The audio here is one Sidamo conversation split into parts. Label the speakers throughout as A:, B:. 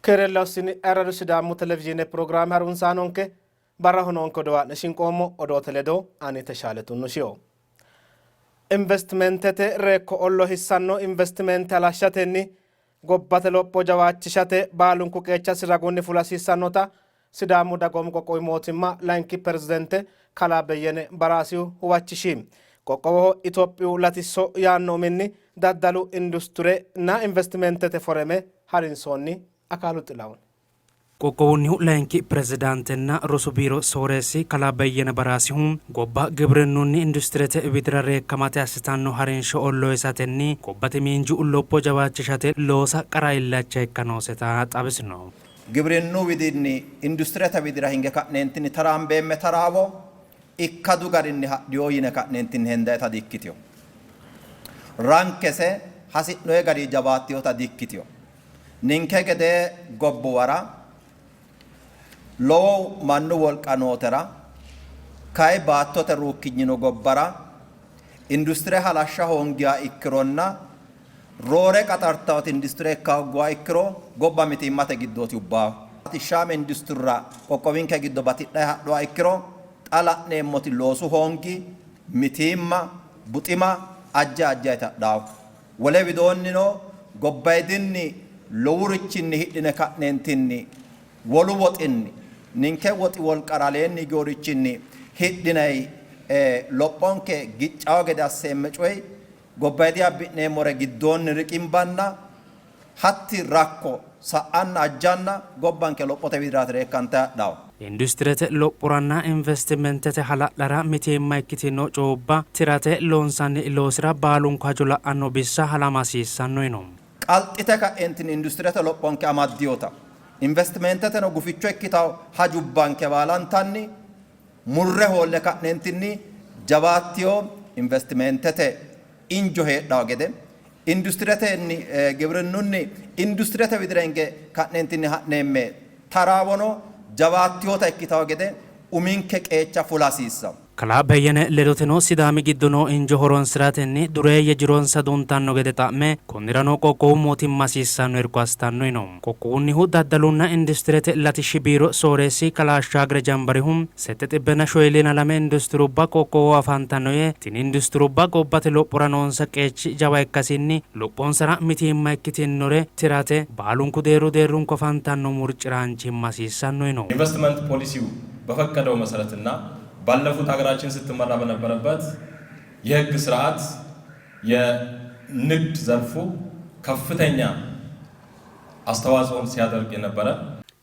A: Keerella ussini ayirradu Sidaamu televizhiine pirogiraame harunsaanonke barraho noonke odowaa'ne shinqoommo odoote ledo ani Teshaale Tunnushiho. Investimentete reekko ollohissanno investimente halashshatenni gobbate lopho jawaachishate baalunku qeechasi ragunni fula hasiissannota Sidaamu Dagoomu Qoqqowi Mootimma Layinki Pirezidaante Kalaa Beyyene Baraasihu huwachishi. Qoqqowoho Itophiyu latisso yaanno uminni daddalu industire na investimentete foreme harinsoonni. Akaalu Xilahun.
B: Qoqqowunnihu layinki pirezidaantenna rosu biiro sooreessi kalaa Beyyene Baraasihu gobba gibrinnunni industirete widira reekkamate assitanno harinsho ollohisatenni gobbate miinju lopho jawaachishate loosa qara illacha ikka nooseta xawisino.
C: Gibrinnu widinni industirete widira hinge ka'neentinni taraambeemme taraawo ikkadu garinni hadhino yine ka'neentinni hendayita di-ikkitino. Rankese hasi'noyi garinni jawaattinota di-ikkitino. Ninke gedee gobbuwara lowo mannu wolqa nootera kay baattote ruukkinyino gobbara industire halashsha hoongiha ikkironna roore qaxartawoti industire ikka hoogguha ikkiro gobba mitiimmate giddooti ubbaahu. Latishshaame industirra qoqqowinke giddo batidhayi hadhuha ikkiro xa la'neemmoti loosu hoongi, mitiimma, buxima ajja ajjayi hadhaahu. Wole widoonnino gobbayidinni lowurichinni hidhine ka'neentinni wolu woxinni ninke woxi wolqara aleenni higiyorichinni hidhinayi lophonke giccawo gede asseemme coyi gobbayidi abbi'neemmore giddoonni riqimbanna hatti rakko sa'anna ajjanna gobbanke lophote widiraati reekkante hadhanno.
B: Industirete lophoranna investimentete hala'lara mitiimma ikkitino coyubba tirate loonsanni loosira baalunku hajo la'anno bissa halama hasiissanno yino.
C: Qalxite ka'entinni industirete lophonke amaddinota, investimenteteno guficho ikkitanno hajubbanke baalantanni murre hoolle ka'neentinni jawaattino investimentete injo heedhanno gede, industiretenni gibrinnunni industirete widira hinge ka'neentinni ha'neemme taraawono jawaattinota ikkitanno gede uminke qeecha fula hasiissanno.
B: Kalaa Beyyene ledoteno Sidaami giddo noo injo horonsi'ratenni dureeyye jironsa duntanno gede xa'me, konnirano qoqqowu mootimma hasiissanno irko assitanno yino. Qoqqowunnihu daddalunna industirete latishshi biiro sooreessi kalaa Ashshaagre Jambarihu, sette xibbenna shoyiliina lame industirubba qoqqowoho afantanno yee, tini industirubba gobbate lophora noonsa qeechi jawa ikkasinni lophonsara mitiimma ikkitinnore tirate baalunku deerru deerrunku afantanno murci'raanchimma hasiissanno yino.
D: ኢንቨስትመንት ፖሊሲው በፈቀደው መሰረትና ባለፉት ሀገራችን ስትመራ በነበረበት የህግ ስርዓት የንግድ ዘርፉ ከፍተኛ አስተዋጽኦን ሲያደርግ የነበረ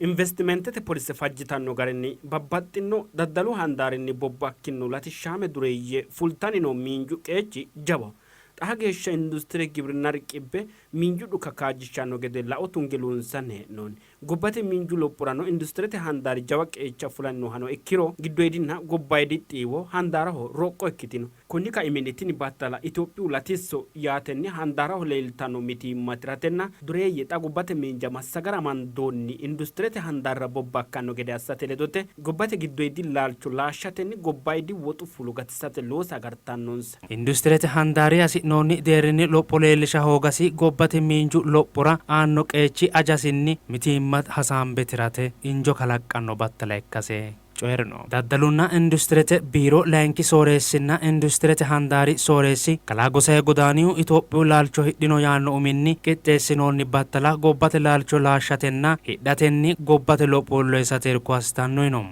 E: Investimentete polise fajjitanno garinni babbaxxino daddalu handaarinni bobbakkinno latishshaame dureeyye fultanni noo miinju qeechi jawaho. Xaa geeshsha industire gibrinna riqibbe miinju dhuka kaajjishshanno gede lao tunge loonsanni hee'noonni. Gobbate miinju lophorano industirete handaari jawa qeecha fulanni noohano ikkiro giddoydinna gobbaydi xiiwo handaaraho roqqo ikkitino. Konni kaiminni tini battala Itophiyu latisso yaatenni handaaraho leeltanno mitiimma tiratenna dureeyye xa gobbate miinja massagara amandoonni industirete handaarra bobbakkanno gede assate ledote gobbate giddoydi laalcho laashshatenni gobbaydi woxu fulo gatisate loosa agartannonsa.
B: Industirete handaari hasi'noonni deerrinni lopho leellisha hoogasi gobbate miinju lophora aanno qeechi ajasinni mitiimma hasaambe tirate injo kalaqqanno battala ikkase coyi'rino. Daddalunna Industirete Biiro layinki sooreessinna Industirete handaari sooreessi kalaa Gosaye Godaaniyu Itophiyu laalcho hidhino yaanno uminni qixxeessinoonni battala gobbate laalcho laashshatenna hidhatenni gobbate lopho ollohisate irko assitanno yino.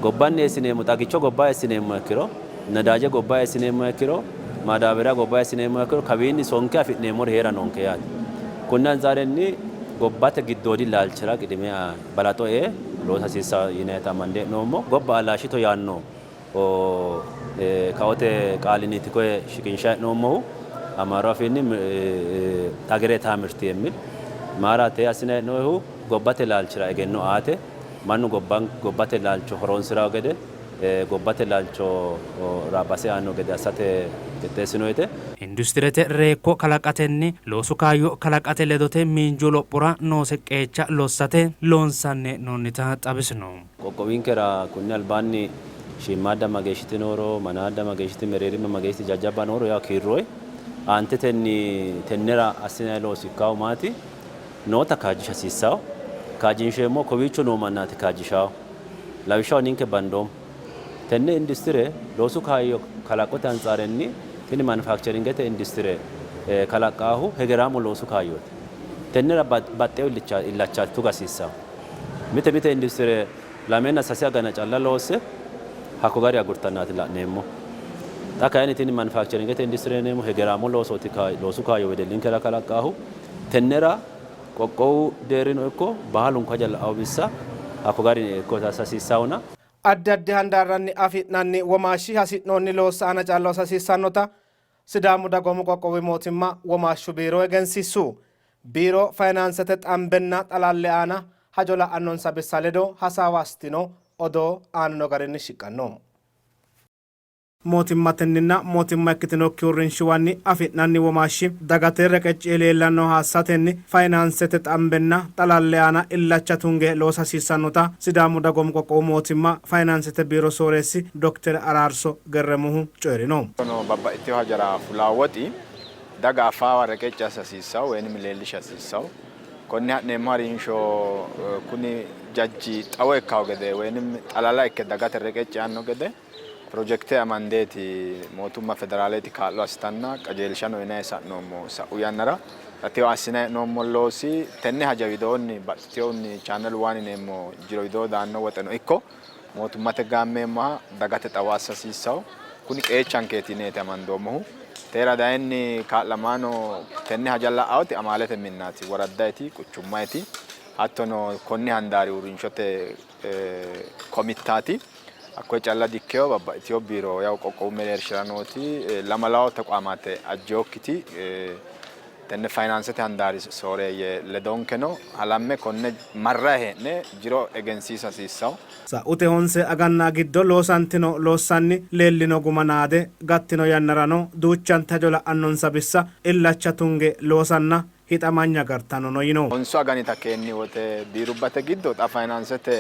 F: Gobbanni eessineemmo xagicho gobba eessineemmoha ikkiro, nadaaje gobba eessineemmoha ikkiro, maadaaberiya gobba eessineemmoha ikkiro kawiinni sonke afi'neemmori hee'ra noonke yaate. Konni antsaarenni gobbate giddoodi laalchira qidimiya balaxo ee loosa hasiissanno yinanniita amande hee'noommo. Gobba laashshito yaanno kaote qaalinniiti koye shiqinshanni hee'noommohu. Amaaru afiinni Agere Taamirti yemmil. Mayiraati assinanni hee'noonnihu? Gobbate laalchira egenno aate, mannu gobbate laalcho horoonsi'ranno gede, gobbate laalchora base aanno gede assate qixxeessinoonnite.
B: Industirete reekko kalaqatenni loosu kaayyo kalaqate ledote miinju lophora noose qeecha lossate loonsanni hee'noonnita xawisino.
F: Qoqqowinkera konni albaanni shiimmaadda mageeshshiti nooro, manaadda mageeshshiti, mereerima mageeshshiti, jajjabba nooro yawo kiirroyi. Aantetenni tennera assinanni loosi ikkaahu maati? Noota kaajjisha hasiissanno. Kaajjinsheemmo kowiicho noo mannaati kaajjishaahu. Lawishshaho ninke bandoommo. Tenne industire loosu kaayyo kalaqote antsaarenni tini manufakcheringete industire kalaqqaahu hegeraamo loosu kaayyooti. Tennera baxxeewo illacha tuga hasiissanno. Mite mite industire lamenna sase agana calla loosse hakko gari agurtannaati la'neemmo. Xa kayinni tini manufakcheringete industire yineemmo hegeraamo loosooti loosu kaayyo wedellinkera kalaqqaahu. Tennera qoqqowu deerrino ikko baalunku haja la'awo bissa hakko garinni irko assa hasiissahona.
A: Addi addi handaarranni afi'nanni womaashshi hasi'noonni loossa aana calla hosa hasiissannota Sidaamu Dagoomu Qoqqowi Mootimma Womaashshu Biiro egensiissu. Biiro fayinaansete xambenna xalalle aana hajo la'annonsa bissa ledo hasaawa assitino odoo aanino garinni shiqqanno. Mootimmatenninna mootimma ikkitinokki uurrinshuwanni afi'nanni womaashshi dagate reqecci yee leellannoha assatenni fayinaansete xambenna xalalle aana illacha tunge loosa hasiissannota Sidaamu Dagoomu Qoqqowu Mootimma Fayinaansete Biiro Sooreessi Dokter Araarso Gerremuhu coyi'rino.
G: Hattono babbaxxitino hajara fulawo woxi daga affaawa reqecci assa hasiissanno woyinimi leellisha hasiissanno. Konni ha'neemmo harinsho kuni jajji xawo ikkawo gede woyinimi xalala ikke dagate reqecci yaanno gede Pirojekite amandeeti mootumma federaaleti kaa'lo assitanna qajeelshano uyinanni sa'noommo. Sa'u yannara xa teyo assinanni hee'noommo loosi tenne haja widoonni baxxitinohunni Channel One yineemmo jiro widoo daanno woxeno ikko mootummate gaammeemmoha dagate xawo assa hasiissanno. Kuni qeechankeeti yineeti amandoommohu. Teera dayinni kaa'lamaano tenne haja la'awoti amaalete minnaati, woraddayiti, quchummayiti hattono konni handaari uurrinshote komittaati. Hakkoye calla dikkino, babbaxxitino biiro yawu qoqqowu mereershira nooti lamalawo tequamate ajjinokkiti tenne fayinaansete handaari sooreeyye ledonke no. Halamme konne marrayi hee'ne jiro egensiisa hasiissanno.
A: Sa'ute honse aganna giddo loosantino loossanni leellino guma naade gattino yannarano duuchante hajo la'annonsa bissa illacha tunge loosanna hixamanya agartannono yino.
G: Honsu aganita keenni wote biirubbate giddo xa fayinaansete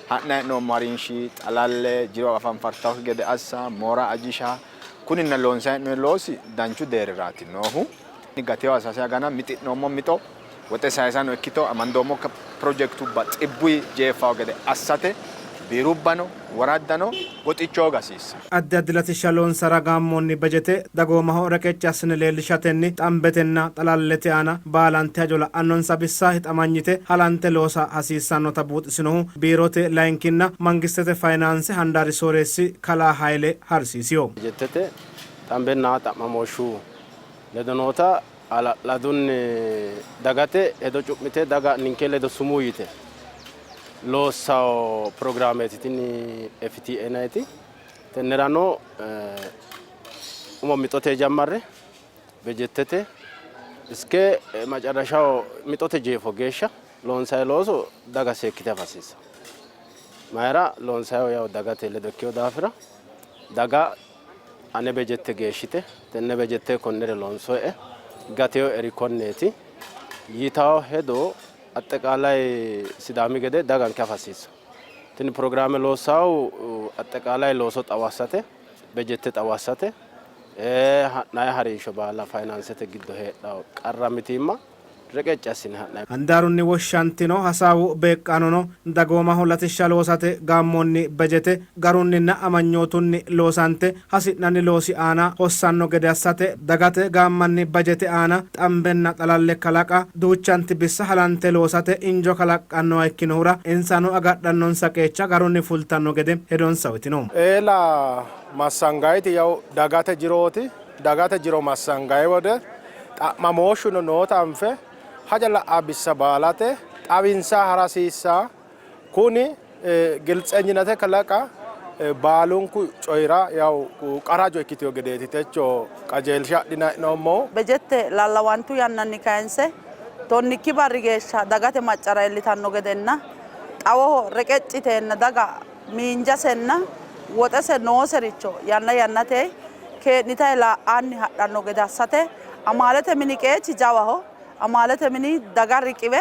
G: ha'nanni hee'noommo harinshi, xalalle, jiro afanfartannokki gede assa, moora ajisha, kuninna loonsanni hee'noonni loosi danchu deerriraati noohu. Gatino sase agana mixi'noommo mixo woxe sayisano ikkito amandoommo pirojekitubba xibbuyi jeeffanno gede assate biirubbano woraddano goxicho hooga hasiissanno.
A: Addi addi latishsha loonsara gaammoonni bejete dagoomaho reqecci assine leellishatenni xambetenna xalallete aana baalanti hajo la'annonsa bissa hixamanyite halante loosa hasiissannota buuxisinohu Biirote layinkinna mangistete fayinaanse handaari sooreessi kalaa Hayle Harsiisiho.
H: Bejetete xambenna xa'mamooshshu ledo noota hala'ladunni dagate hedo cu'mite daga ninke ledo sumuu yite loossanno pirogiraameeti tini FTA yinanniti. Tennerano umo mixote jammarre bejettete iske macarashaho mixote jeefo geeshsha loonsanni looso daga seekkite afa hasiissanno. Mayira loonsannihu yawu dagate ledo ikkino daafira daga ane bejette geeshshite tenne bejette konnire loonsoe gateyo eri konneeti yitawo hedo axxeqaalay Sidaami gede daganke afa hasiissanno. Tini pirogiraame loossahu axxeqaalay looso xawo assate, bejette xawo assate, ha'nayi harinsho baala fayinaansete giddo heedhawo qarra mitiimma reqecci assine ha'nanni.
A: Handaarunni woshshantino hasaawu beeqqaanono dagoomaho latishsha loosate gaammoonni bejete garunninna amanyootunni loosante hasi'nanni loosi aana hossanno gede assate dagate gaammanni bajete aana xambenna xalalle kalaqa duuchanti bissa halante loosate injo kalaqqannoha ikkinohura insano agadhannonsa qeecha garunni fultanno gede hedonsa uytino.
I: Eela massangayiti yawu dagate jirooti. Dagate jiro massangayi wode xa'mamooshshuno noota anfe haja la'a bissa baalate xawinsa hara hasiissanno. Kuni giltsenyinate kalaqa baalunku coyira yawu qara hajo ikkitino gedeeti techo qajeelsha adhinanni hee'noommohu.
J: Bejette lallawantu yannanni kayinse tonnikki barri geeshsha dagate maccara iillitanno gedenna xawoho reqecci yiteenna daga miinjasenna woxese noosericho yanna yannate kee'nitanni la'anni hadhanno gede assate amaalete mini qeechi jawaho. Amaalete mini daga riqiwe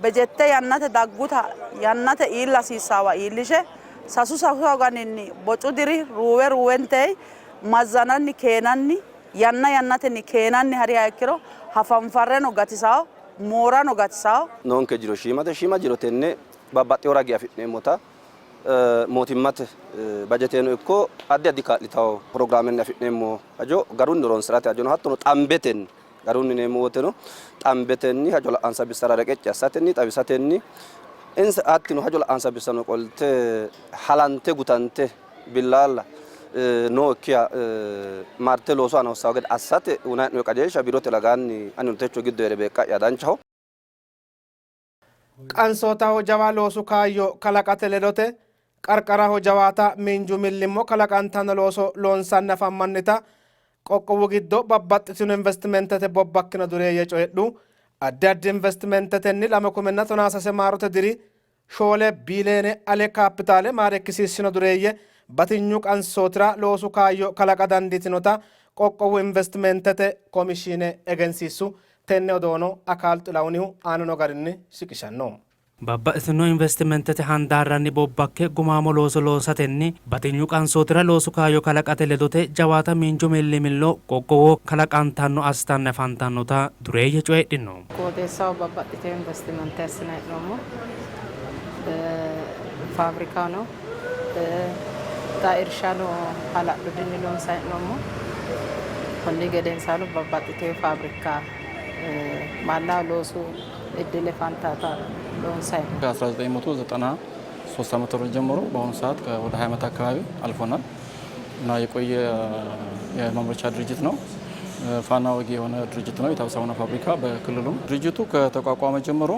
J: bejette yannate dagguta yannate iilla hasiissaawa iillishe sasu sasu aganinni bocu diri ruuwe ruuwentey mazzananni keenanni yanna yannatenni keenanni hariha ikkiro hafanfarreno gatisawo, moorano gatisawo.
K: Noonke jiro shiimate, shiima jiro tenne Babbaxxewo ragi afi'neemmota mootimmate bajeteno ikko addi addi kaa'litawo pirogiraamenni afi'neemmo hajo garunni horonsi'rate hajono hattono xambetenni garunni yineemmo woteno xambetenni hajo la'ansa bissara reqecci assatenni xawisatenni insa hattino hajo la'ansa bissano qolte halante gutante billaalla nookkiha marte loosu aana hossanno gede assate uyinanni hee'noonni qajeelsha biirote ragaanni anino techo giddo hee're beeqqa'ya danchaho.
A: Qansootaho jawa loosu kaayyo kalaqate ledote qarqaraho jawaata miinju millimmo kalaqantanno looso loonsanni afammannita qoqqowu giddo babbaxxitino investimentete bobbakkino dureeyye coyidhu. Addi addi investimentetenni 2013 maarote diri 4 biiliyoone ale kaapitaale maareekkisiissino dureeyye batinyu qansootira loosu kaayyo kalaqa dandiitinota qoqqowu investimentete komishiine egensiissu. Tenne odoono Akaal Xilahunihu aanino garinni shiqishanno.
B: Babbaxxitino investimentete handaarranni bobbakke gumaamo looso loosatenni batinyu qansootira loosu kaayyo kalaqate ledote jawaata miinju millimillo qoqqowoho kalaqantanno assitanni afantannota dureeyye coyidhino.
L: Qooxeessaho babbaxxitino investimente assinanni hee'noommo. Faafrikano xa irshano hala'ludunni loonsanni hee'noommo. Konni gedensaano babbaxxitino faafrikka mannaho loosu iddile fantata loonsanni hee'noommo.
M: ከ1993 ዓመተ ምህረት ጀምሮ በአሁኑ ሰዓት ወደ 20 ዓመት አካባቢ አልፎናል እና የቆየ የማምረቻ ድርጅት ነው። ፋና ወጊ የሆነ ድርጅት ነው። የታብ ሳሙና ፋብሪካ በክልሉም ድርጅቱ ከተቋቋመ ጀምሮ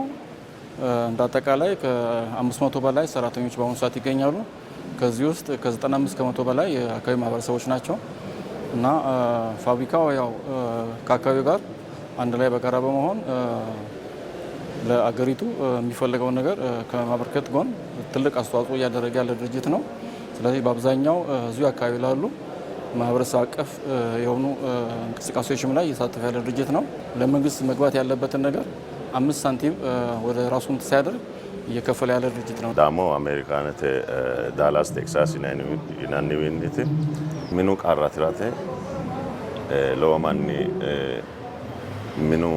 M: እንደ አጠቃላይ ከ500 በላይ ሰራተኞች በአሁኑ ሰዓት ይገኛሉ። ከዚህ ውስጥ ከ95 ከመቶ በላይ የአካባቢ ማህበረሰቦች ናቸው እና ፋብሪካው ያው ከአካባቢው ጋር አንድ ላይ በጋራ በመሆን ለአገሪቱ የሚፈልገውን ነገር ከማበርከት ጎን ትልቅ አስተዋጽኦ እያደረገ ያለ ድርጅት ነው። ስለዚህ በአብዛኛው እዚሁ አካባቢ ላሉ ማህበረሰብ አቀፍ የሆኑ እንቅስቃሴዎችም ላይ እየተሳተፈ ያለ ድርጅት ነው። ለመንግስት መግባት ያለበትን ነገር 5 ሳንቲም ወደ ራሱ ሳያደርግ እየከፈለ ያለ ድርጅት ነው።
N: ዳሞ አሜሪካኖte ዳላስ ቴክሳስ yinanniwiinniti minu qarra tirate lowo manni minu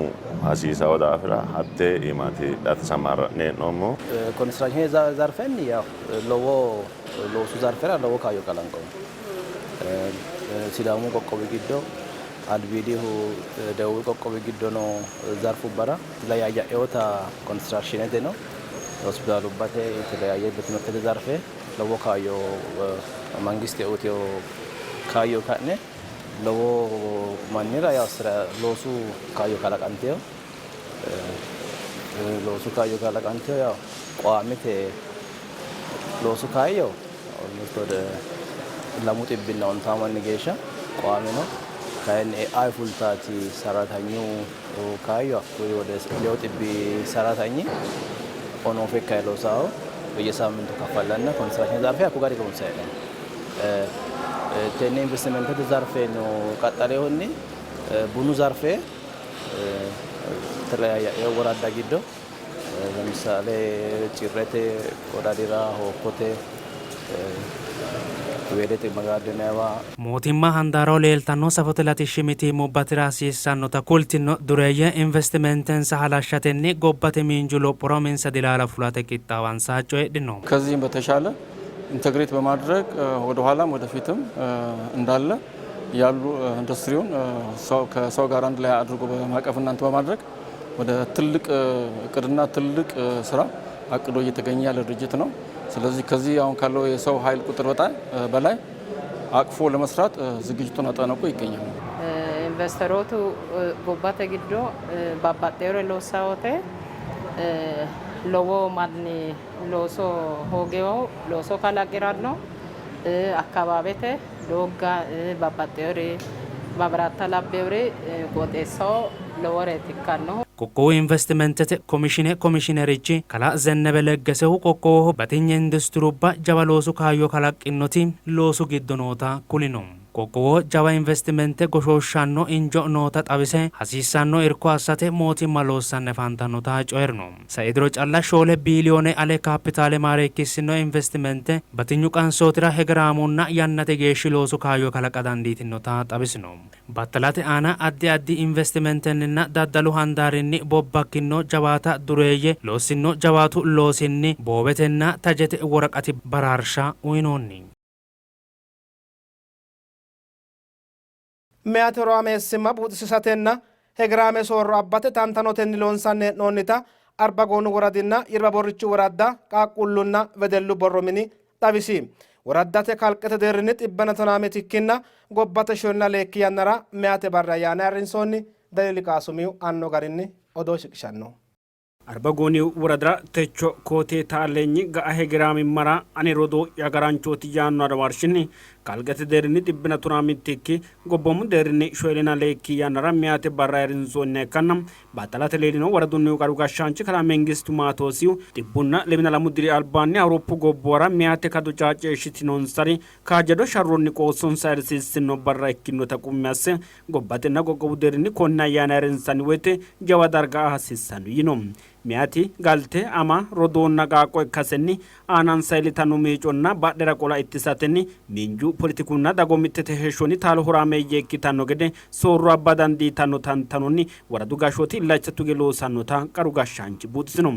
N: hasiisawo daafira hattee iimaati xa tasamarra'ne hee'noommohu.
O: ኮንስትራክሽን ዘርፈን ያው lowo loosu zarfera lowo kaayyo kalanqoommo. Sidaamu qoqqowi giddo albiidihu ደቡብ qoqqowi giddo noo zarfubbara የተለያየ ኮንስትራክሽንete no ሆስፒታሉbbate የተለያየ በትምህርት ዘርፌ lowo kaayyo mangiste uyitewo kaayyo ka'ne lowo mannira ያው ስራ loosu kaayyo kalaqantewo loosu kaayyo kalaqantewo ያው ቋሚቴ loosu kaayyo almost ወደ lamu xibbinna ontaa manni geeshsha ቋሚ ነው። kayinni e'ayi fultaati ሰራተኙ kaayyo hakkuyi ወደ lewu xibbi ሰራተኝ on off ikkayi loosawo በየሳምንቱ kaffallanna ኮንስትራክሽን zarfe hakku gari loonsayi hee'noommo. Tenne investimentete zarfe no qaxxaleehunni bunu zarfe የተለያየ ወረዳ giddo ለምሳሌ ጭረቴ ወረዲራ ሆኮቴ weedete magaadinawa
B: Mootimma handaaraho leeltanno safote latishshi mitiimmubba tira hasiissannota kultino dureeyye investimentensa halashshatenni gobbate miinju lophora uminsa dilaala fulate qixxaawansa coyidhino.
M: ከዚህም በተሻለ ኢንተግሬት በማድረግ ወደ ኋላም ወደፊትም እንዳለ ያሉ ኢንዱስትሪውን ከሰው ጋር አንድ ላይ አድርጎ በማቀፍና እንትን በማድረግ ወደ ትልቅ እቅድና ትልቅ ስራ አቅዶ እየተገኘ ያለ ድርጅት ነው። ስለዚህ ከዚህ አሁን ካለው የሰው ኃይል ቁጥር በጣም በላይ አቅፎ ለመስራት ዝግጅቱን አጠናቆ ይገኛል።
L: Investorootu gobbate giddo babbaxxewore loossawote lowo manni looso hoogewo looso kalaqiranno አካባቢete doogga babbaxxewore mabiratta labbewore qooxeessaho loworeeti ikkannohu.
B: Qoqqowu investimentete komishine komishinerichi kalaa Zennebe Leggesehu qoqqowoho batinye industirubba jawa loosu kaayyo kalaqqinoti loosu giddo noota kulino. Qoqqowoho jawa investimente goshooshshanno injo noota xawise, hasiissanno irko assate mootimma loossanni afantannota coyi'rino. Sai diro calla 4 biiliyoone ale kaapitaale maareekkissino investimente batinyu qansootira hegeraamunna yannate geeshshi loosu kaayyo kalaqa dandiitinnota xawisino. Battalate aana addi addi investimentenninna daddalu handaarinni bobbakkinno jawaata dureeyye loossinno jawaatu loosinni boowetenna tajete woraqati baraarsha uynoonni.
A: Meyate horaameessimma buuxisiisatenna hegeraame soorro abbate tantanotenni loonsanni hee'noonnita Arbagoonu woradinna Yirbaborrichu woradda qaaqquullunna wedellu borro mini xawisi. Woraddate kalqete deerrinni xibbenna tonaa mitikkinna gobbate shoolina leekki yannara meyate barri ayyaana ayirrinsoonni. Daliili Qaasumiyu anno garinni odoo shiqishanno.
E: Arbagooni woradira techo koo-tee taalleenyi ga'a hegeraamimmara ane rodoo'ya agaranchooti yaanno adawarshinni kalqete deerrinni xibbina tonaa mittikki gobboomu deerrinni shoyilina leekki yannara meyate barra ayirrinsoonniha ikkanna battalate leellino woradunnihu qaru gashshaanchi kalaa Mengistu Maatoosihu xibbunna lemina lamu diri albaanni Awuroppu gobbuwara meyate kado caacceeshshitinonsari kaajjado sharronni qoossonsa ayirrisiissino barra ikkinota qummi asse Gobbatenna qoqqowu deerrinni konne ayyaana ayirrinsanni woyte jawa darga aa hasiissanno yiino. Meyaati galte, ama, rodoonna qaaqqo ikkasenni aanansa iillitanno miiconna badhera qola ittisatenni miinju, poletikunna dagoomittete heeshshonni taalo horaameeyye ikkitanno gede soorro abba dandiitanno tantanonni woradu gashshooti illacha tuge loosannota qaru gashshaanchi buuxisino.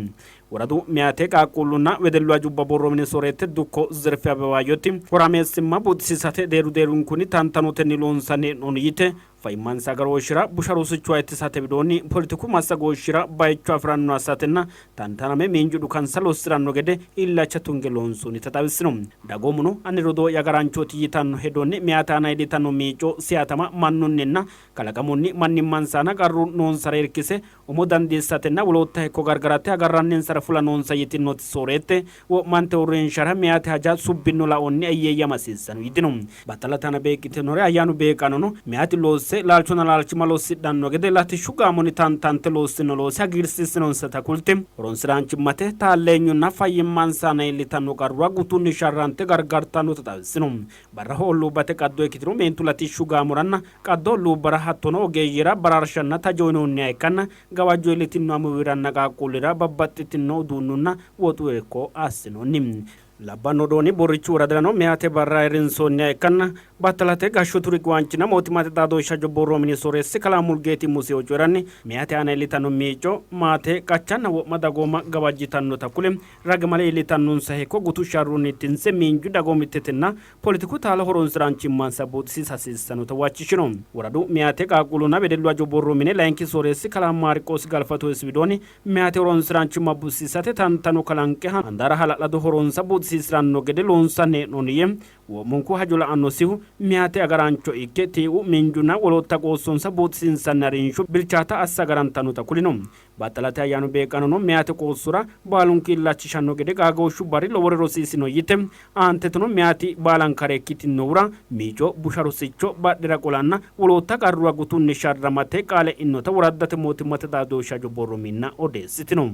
E: Woradu meyaate qaaqquullunna wedellu hajubba borro mini sooreette dukko Zerfe Abebaayoti horaameessimma buuxisiisate deerru deerrunkunni tantanotenni loonsanni hee'noonni yite, fayyimmansa agarooshshira busha rosichuwa ittisate widoonni poletiku massagooshshira baycho afi'ranno assatenna tantaname miinju dhukansa lossi'ranno gede illacha tunge loonsoonnita xawissino. Dagoomuno ani rodoo'ya agaranchooti yitanno hedonni meyaate aana iillitanno miico siyatama mannunninna kalaqamunni mannimmansa aana qarru noonsare irkise Umo dandiissatenna wolootta hekko gargarate agarranninsara fula noonsa yitinnoti sooreette, wo'mante uurrinshara meyaate haja subbinno laonni eyyeeyyama hasiissanno yitino. Battalate aana beeqqitinori ayyaanu beeqqaanono meyaati loosse laalchonna laalchimma lossidhanno gede latishshu gaamonni tantante loossino loosi hagiirsiisinonsata kulte, horonsi'raanchimmate, taalleenyunna fayyimmansa aana iillitanno qarruwa gutunni sharrante gargartannota xawissino. Barraho olluubbate qaddo ikkitino meentu latishshu gaamoranna qaddo olluubbara hattono ogeeyyera baraarshanna taje uynoonniha ikkanna gawajjo iillitinno amuwiranna qaaqquullira babbaxxitinno uduunnunna woxu irko assinoonni. Labbanno odoonni Borrichu woradirano meyaate barra ayirrinsoonniha ikkanna battalate gashshootu riqiwaanchinna mootimmate xaadooshshi hajo borro mini sooreessi kalaa Mulgeeti Museho coyi'ranni meyaate aana iillitanno miico maate, qachanna wo'ma dagooma gawajjitannota kule Ragimale iillitannonsa hekko gutu sharronni ittinse miinju, dagoomittetenna poletiku taalo horonsi'raanchimmansa buuxisiisa hasiissannota huwachishino. Woradu Meyaate Qaaqquullunna Wedellu Hajo Borro Mine Layinki Sooreessi Kalaa Maarqoos Galfato isi widoonni, meyaate horonsi'raanchimma buuxisiisate tantano kalanqe handaara hala'lado horonsa buuxisiisi'ranno gede loonsanni hee'noonni yee, wo'munku hajo la'annosihu meyaate agaraancho ikke tiiu, miinjunna wolootta qoossonsa buuxisiinsanni harinsho bilchaata assa agarantannota kulino. Battalate ayyaanu beeqqaanono meyaate qoossora baalunku illachishanno gede qaagooshshu barri lowore rosiisino yite, aanteteno meyaati baalankare ikkitinnohura miico, busha rosicho badhera qolanna wolootta qarruwa gutunni sharramate qaale e'inota woraddate mootimmate xaadooshshi hajo borro minna odeessitino.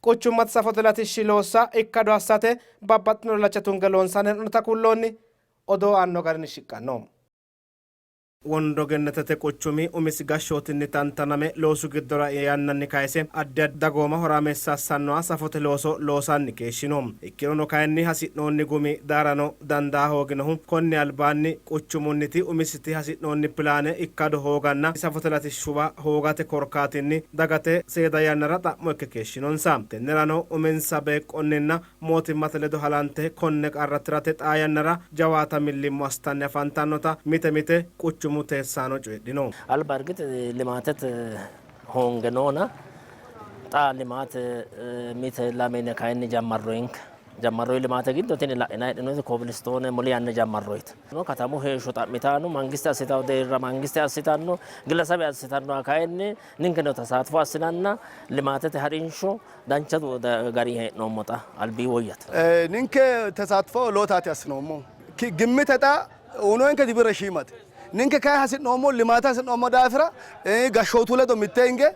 A: Quchummate safote latishshi loossa ikkado assate babbaxxino illacha tunge loonsanni hee'noonnita kulloonni. Odoo aanno garinni shiqqanno. Wondo Gennetete quchumi umisi gashshootinni tantaname loosu giddora ei yannanni kayse addi addi dagooma horaameessa assannoha safote looso loosanni keeshshino. Ikkirono kayinni hasi'noonni gumi daarano dandaa hooginohu konni albaanni quchumunniti umisiti hasi'noonni pilaane ikkado hooganna safote latishshuwa hoogate korkaatinni dagate seeda yannara xa'mo ikke keeshshinonsa. Tennerano uminsa beeqqonninna mootimmate ledo halante konne qarra tirate xaa yannara jawaata millimmo assitanni afantannota mite mite quchumu teessaano coyidhino.
O: Alba ergit limaatete hoonge noona xa limaate mite lame yine kayinni jammarroyinke. Jammarroyi limaate giddo tini la'inanni heedhinoonniti kobilistoone muli yanna jammarroyite. Katamu heeshsho xa'mitanno, mangiste assitanno deerra mangiste assitanno, gillasawe assitannoha kayinni ninkeno tasaatfo assinanna limaatete ha'rinsho Dancha gari hee'noommo xa albii woyyate.
P: Ninke tesaatfo lootaati assinoommohu. Gimmite xa uyinoonke gibire shiimate. Ninke kayi hasi'noommo limaate hasi'noommo daafira gashshootu ledo mitte hinge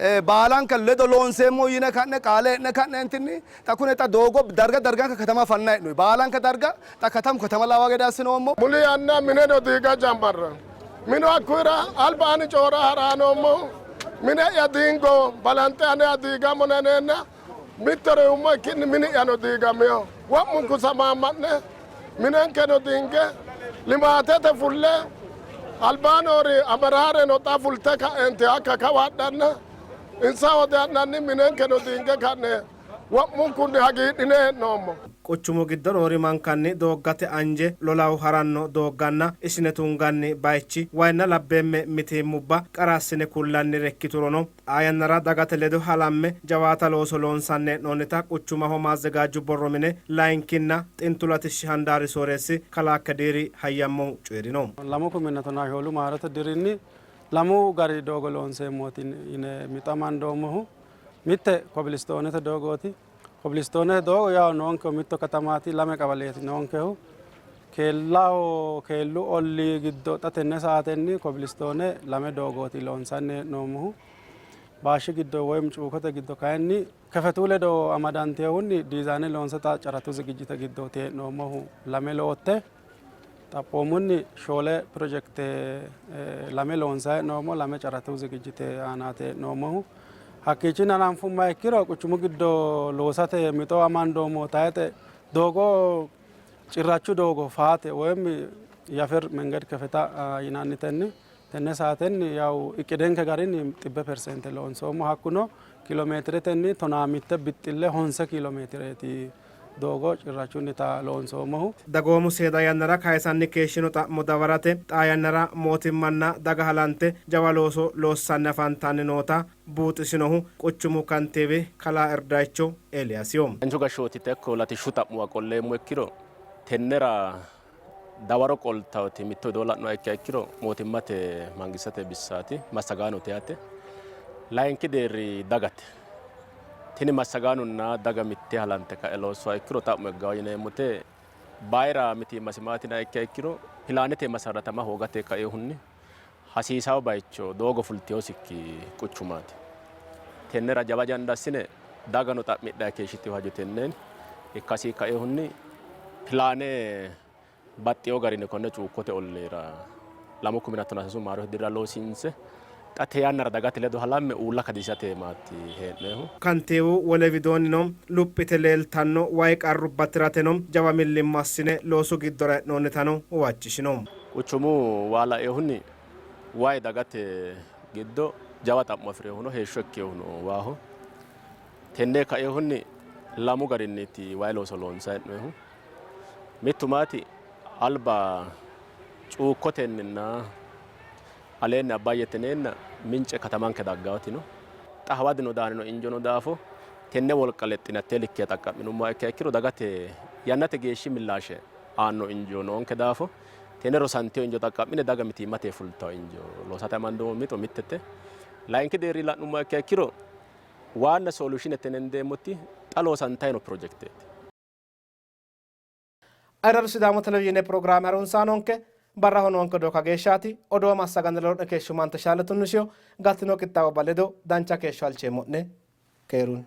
P: Baalanka ledo loonseemmo yine ka'ne qaale e'ne ka'neentinni xa kune xa doogo darga darganka katama fanna hee'noonni. Baalanka darga xa katamu katama lawa gede assinoommo.
Q: Muli yanna mineno diiga jammarra. Minu hakkuyira alba ani coora ha'raa noommohu mine'ya diingo balanxe aneha diigammona yineenna mittore yuummo ikkinni mini'yano diigamino. Wo'munku samaamma'ne minenkeno diinge limaatete fulle albaa noori ameraareno xa fulte ka'eenti hakka kawa hadhanna insa hoode ha'nanni minenkeno diinge ka'ne wo'munkunni hagiidhine hee'noommo.
A: Quchumu giddo roorimankanni dooggate anje, lolahu haranno doogganna ishine tunganni baychi, wayinna labbeemme mitiimmubba qara assine kullannire ikkiturono, xaa yannara dagate ledo halamme jawaata looso loonsanni hee'noonnita quchumaho maazzegaajju borro mine layinkinna xintu latishshi handaari sooreessi kalaa Kediiri Hayyammohu coyi'rino.
R: Lamu kuminna tonaa shoolu maarote dirinni lamu gari doogo loonseemmooti yine mixo amandoommohu. Mitte kobilistoonete doogooti. Kobilistoonete doogo yawo noonkehu mitto katamaati, lame qawaleeti noonkehu. Keellaho keellu ollii giddo xa tenne saatenni kobilistoone lame doogooti loonsanni hee'noommohu. Baashshi giddo woyim cuukote giddo kayinni kefetuu ledo amadantinohunni diizayne loonse xa caratu zigijjite giddooti hee'noommohu lame lootte. Xaphoomunni shoole pirojekte lame loonsanni hee'noommo, lame caratu zigijjite aanaati hee'noommohu. Hakkiichinni hananfummoha ikkiro quchumu giddo loosate mixo amandoommo tayixe doogo cirrachu doogo faate woyim yafer menged kefeta yinannitenni tenne saatenni yawu iqidenke garinni 100% loonsoommo. Hakkuno kiilomeetiretenni 15 bixxille honse kiilomeetireeti doogo cirrachunnita loonsoommohu.
A: Dagoomu seeda yannara kayisanni keeshshino xa'mo dawarate xaa yannara mootimmanna daga halante jawa looso loossanni afantanni noota buuxisinohu quchumu kantiiwi kalaa Irdaayicho Eeliyaasiho.
D: Danchu gashshootita ikko latishshu xa'muwa qolleemmo ikkiro tennera dawaro qoltawoti mitto widoo la'noha ikkiha ikkiro mootimmate mangistete bissaati massagaanote yaate. Layinki deerri dagate. Tini massagaanonna daga mitte halante ka'e loossuha ikkiro xa'mo higgawo yineemmote bayira mitiimmasi maati yiniha ikkiha ikkiro pilaanete masaratama hoogate kainohunni hasiisawo baycho doogo fultinosikki quchumaati. Tennera jawa janda assine dagano xa'midhanni keeshshitino hajo tenneni ikkasi kainohunni pilaane baxxeewo garinni konne cuukkote olliira 2013 maarote dirira loosiinse xa te yannara dagate ledo halamme uulla kadisiisate maati hee'noyihu.
A: Kantiiwu wole widoonnino luphite leeltanno wayi qarrubba tirateno jawa millimmo assine loosu giddora e'noonnitano huwachishino.
D: Quchumu waa lainohunni wayi dagate giddo jawa xa'mo afi'rinohuno heeshsho ikkinohuno waaho. Tenne kainohunni lamu garinniiti wayi looso loonsanni hee'noyihu. Mittu maati alba cuukkotenninna aleenni Abbayyete yineenna mince katamanke daggaati no. Xa hawadino daanino injono daafo tenne wolqa lexxine hattee likke xaqqa'minummoha ikkiha ikkiro dagate yannate geeshshi millaashe aanno injo noonke daafo tenne rosantino injo xaqqa'mine daga mitiimmate fultanno injo loosate amandoommo mixo mittete. Layinki deerri la'nummoha ikkiha ikkiro waanna soluushinete hendeemmoti xa loosantanni no pirojekteeti.
A: Ayirradu Sidaamu Televizhiine pirogiraame harunsaanonke barraho noonke odoo kageeshshaati. Odoo massaganni ledo'ne keeshshummante Shaale Tunnisiyo gattino qixxaawubba ledo dancha keeshsho halcheemmo'ne. Keerunni.